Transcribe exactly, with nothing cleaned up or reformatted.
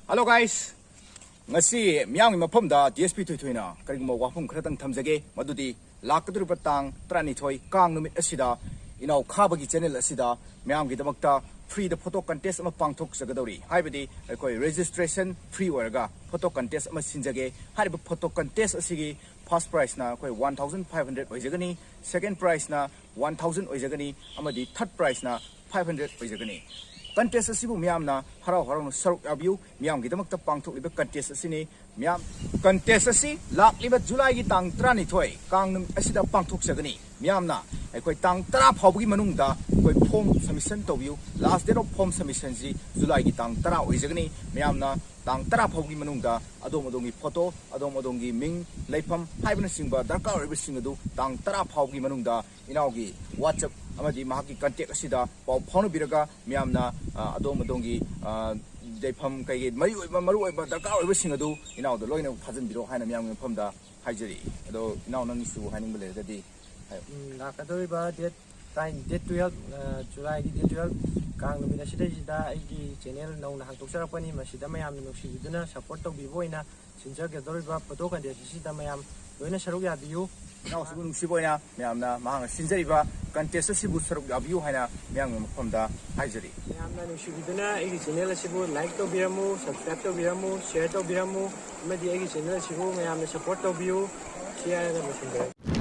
Hello guys, ꯉꯁꯤ ꯃꯤꯌꯥꯝꯒꯤ ꯃꯐꯝꯗ ꯗꯤ ꯑꯦꯁ ꯄꯤ ꯊꯣꯏꯊꯣꯏꯅ ꯀꯔꯤꯒꯨꯝꯕ ꯋꯥꯐꯝ ꯈꯔꯇꯪ ꯊꯝꯖꯒꯦ꯫ ꯃꯗꯨꯗꯤ ꯂꯥꯛꯀꯗꯧꯔꯤꯕ ꯇꯥꯡ ꯇꯔꯥꯅꯤꯊꯣꯏ ꯀꯥꯡ ꯅꯨꯃꯤꯠ ꯑꯁꯤꯗ ꯏꯅꯥꯎ ꯈꯥꯕꯒꯤ ꯆꯦꯅꯦꯜ ꯑꯁꯤꯗ ꯃꯌꯥꯝꯒꯤꯗꯃꯛꯇ ꯐ꯭ꯔꯤꯗ ꯐꯣꯇꯣ ꯀꯟꯇꯦꯁ ꯑꯃ ꯄꯥꯡꯊꯣꯛꯆꯒꯗꯧꯔꯤ꯫ ꯍꯥꯏꯕꯗꯤ ꯑꯩꯈꯣꯏ ꯔꯦꯖꯤꯁꯇ꯭ꯔꯦꯁꯟ ꯐ꯭ꯔꯤ ꯑꯣꯏꯔꯒ ꯐꯣꯇꯣ ꯀꯟꯇꯦꯁ ꯑꯃ ꯁꯤꯟꯖꯒꯦ꯫ ꯍꯥꯏꯔꯤꯕ ꯐꯣꯇꯣ ꯀꯟꯇꯦꯁ ꯑꯁꯤꯒꯤ ꯐꯥꯔꯁ ꯄ꯭ꯔꯥꯏꯖꯅ ꯑꯩꯈꯣꯏ ꯋꯥꯟ ꯊꯥꯎꯖꯟ ꯐꯥꯏꯚ ꯍꯟꯗ꯭ꯔꯦꯗ ꯑꯣꯏꯖꯒꯅꯤ, ꯁꯦꯀꯦꯟ ꯄ꯭ꯔꯥꯏꯖꯅ ꯋꯥꯟ ꯊꯥꯎꯖꯟ ꯑꯣꯏꯖꯒꯅꯤ, ꯑꯃꯗꯤ ꯊꯥꯔꯠ ꯄ꯭ꯔꯥꯏꯖꯅ ꯐꯥꯏꯚ ꯍꯟꯗ꯭ꯔꯦꯗ ꯑꯣꯏꯖꯒꯅꯤ꯫ ꯀꯟꯇꯦꯁ ꯑꯁꯤꯕꯨ ꯃꯤꯌꯥꯝꯅ ꯍꯔꯥꯎ ꯍꯔꯥꯎꯅ ꯁꯔꯨꯛ ꯌꯥꯕꯤꯌꯨ꯫ ꯃꯤꯌꯥꯝꯒꯤꯗꯃꯛꯇ ꯄꯥꯡꯊꯣꯛꯂꯤꯕ ꯀꯟꯇꯦꯁ ꯑꯁꯤꯅꯤ꯫ ꯃꯤꯌꯥꯝ, ꯀꯟꯇꯦꯁ ꯑꯁꯤ ꯂꯥꯛꯂꯤꯕ ꯖꯨꯂꯥꯏꯒꯤ ꯇꯥꯡ ꯇꯔꯥꯅꯤꯊꯣꯏ ꯀꯥꯡ ꯅꯨꯃꯤꯠ ꯑꯁꯤꯗ ꯄꯥꯡꯊꯣꯛꯆꯒꯅꯤ꯫ ꯃꯤꯌꯥꯝꯅ ꯑꯩꯈꯣꯏ ꯇꯥꯡ ꯇꯔꯥ ꯐꯥꯎꯕꯒꯤ ꯃꯅꯨꯡꯗ ꯑꯩꯈꯣꯏ ꯐꯣꯔꯝ ꯁꯕꯃꯤꯁꯟ ꯇꯧꯕꯤꯌꯨ꯫ ꯂꯥꯁ ꯗꯦꯠ ꯑꯣꯐ ꯐꯣꯔꯝ ꯁꯕꯃꯤꯁꯟꯁꯤ ꯖꯨꯂꯥꯏꯒꯤ ꯇꯥꯡ ꯇꯔꯥ ꯑꯣꯏꯖꯒꯅꯤ꯫ ꯃꯤꯌꯥꯝꯅ ꯇꯥꯡ ꯇꯔꯥ ꯐꯥꯎꯕꯒꯤ ꯃꯅꯨꯡꯗ ꯑꯗꯣꯝ ꯑꯗꯣꯝꯒꯤ ꯐꯣꯇꯣ, ꯑꯗꯣꯝ ꯑꯗꯣꯝꯒꯤ ꯃꯤꯡ, ꯂꯩꯐꯝ ꯍꯥꯏꯕꯅꯆꯤꯡꯕ ꯗꯔꯀꯥꯔ ꯑꯣꯏꯕꯁꯤꯡ ꯑꯗꯨ ꯇꯥꯡ ꯇꯔꯥ ꯐꯥꯎꯕꯒꯤ ꯃꯅꯨꯡꯗ ꯏꯅꯥꯎꯒꯤ WhatsApp ꯑꯃꯗꯤ ꯃꯍꯥꯛꯀꯤ ꯀꯟꯇꯦꯛ ꯑꯁꯤꯗ ꯄꯥꯎ ꯐꯥꯎꯅꯕꯤꯔꯒ ꯃꯤꯌꯥꯝꯅ, ꯑ, ꯑꯗꯣꯝ ꯑꯗꯣꯝꯒꯤ, ꯑ, ꯂꯩꯐꯝ ꯀꯩꯀꯩ ꯃꯔꯨ ꯑꯣꯏꯕ, ꯃꯔꯨ ꯑꯣꯏꯕ ꯗꯔꯀꯥꯔ ꯑꯣꯏꯕꯁꯤꯡ ꯑꯗꯨ ꯏꯅꯥꯎꯗ ꯂꯣꯏꯅ ꯊꯥꯖꯤꯟꯕꯤꯔꯛꯑꯣ ꯍꯥꯏꯅ ꯃꯤꯌꯥꯝꯒꯤ ꯃꯐꯝꯗ ꯍꯥꯏꯖꯔꯤ꯫ ꯑꯗꯣ ꯏꯅꯥꯎ ꯅꯪꯒꯤꯁꯨ ꯍꯥꯏꯅꯤꯡꯕ ꯂꯩꯔꯒꯗꯤ ꯍꯥꯏꯌꯨ꯫ ꯎꯝ, ꯂꯥꯛꯀꯗꯧꯔꯤꯕ ꯗꯦꯠ ꯇꯥꯏꯟ, ꯗꯦꯠ ꯇꯨꯌꯦꯜꯞ, ꯑ, ꯖꯨꯂꯥꯏꯒꯤ ꯗꯦꯠ ꯇꯨꯌꯦꯜꯞ ꯀꯥꯡ ꯅꯨꯃꯤꯠ ꯑꯁꯤꯗꯩꯁꯤꯗ ꯑꯩꯒꯤ ꯆꯦꯅꯦꯜ ꯅꯧꯅ ꯍꯥꯡꯗꯣꯛꯆꯔꯛꯄꯅꯤ꯫ ꯃꯁꯤꯗ ꯃꯌꯥꯝꯅ ꯅꯨꯡꯁꯤꯕꯤꯗꯨꯅ ꯁꯞꯄꯣꯔꯠ ꯇꯧꯕꯤꯕ ꯑꯣꯏꯅ ꯁꯤꯟꯖꯒꯗꯧꯔꯤꯕ ꯐꯣꯇꯣ ꯀꯟꯇꯦꯁ ꯑꯁꯤꯗ ꯃꯌꯥꯝ ꯂꯣꯏꯅ ꯁꯔꯨꯛ ꯌꯥꯕꯤꯌꯨ꯫ ꯏꯅꯥꯎꯁꯤꯕꯨ ꯅꯨꯡꯁꯤꯕ ꯑꯣꯏꯅ ꯃꯌꯥꯝꯅ ꯃꯍꯥꯛꯅ ꯁꯤꯟꯖꯔꯤꯕ ꯀꯟꯇꯦꯁ ꯑꯁꯤꯕꯨ ꯁꯔꯨꯛ ꯌꯥꯕꯤꯌꯨ ꯍꯥꯏꯅ ꯃꯤꯌꯥꯝꯒꯤ ꯃꯐꯝꯗ ꯍꯥꯏꯖꯔꯤ꯫ ꯃꯌꯥꯝꯅ ꯅꯨꯡꯁꯤꯕꯤꯗꯨꯅ ꯑꯩꯒꯤ ꯆꯦꯅꯦꯜ ꯑꯁꯤꯕꯨ ꯂꯥꯏꯛ ꯇꯧꯕꯤꯔꯝꯃꯨ, ꯁꯕꯁꯀ꯭ꯔꯥꯏꯕ ꯇꯧꯕꯤꯔꯝꯃꯨ, ꯁꯤꯌꯔ ꯇꯧꯕꯤꯔꯝꯃꯨ, ꯑꯃꯗꯤ ꯑꯩꯒꯤ ꯆꯦꯅꯦꯜ ꯑꯁꯤꯕꯨ ꯃꯌꯥꯝꯅ ꯁꯞꯄꯣꯔꯠ ꯇꯧꯕꯤꯌꯨ꯫ ꯁꯤ ꯍꯥꯏꯔꯒ ꯂꯣꯏꯁꯤꯟꯖꯔꯒꯦ꯫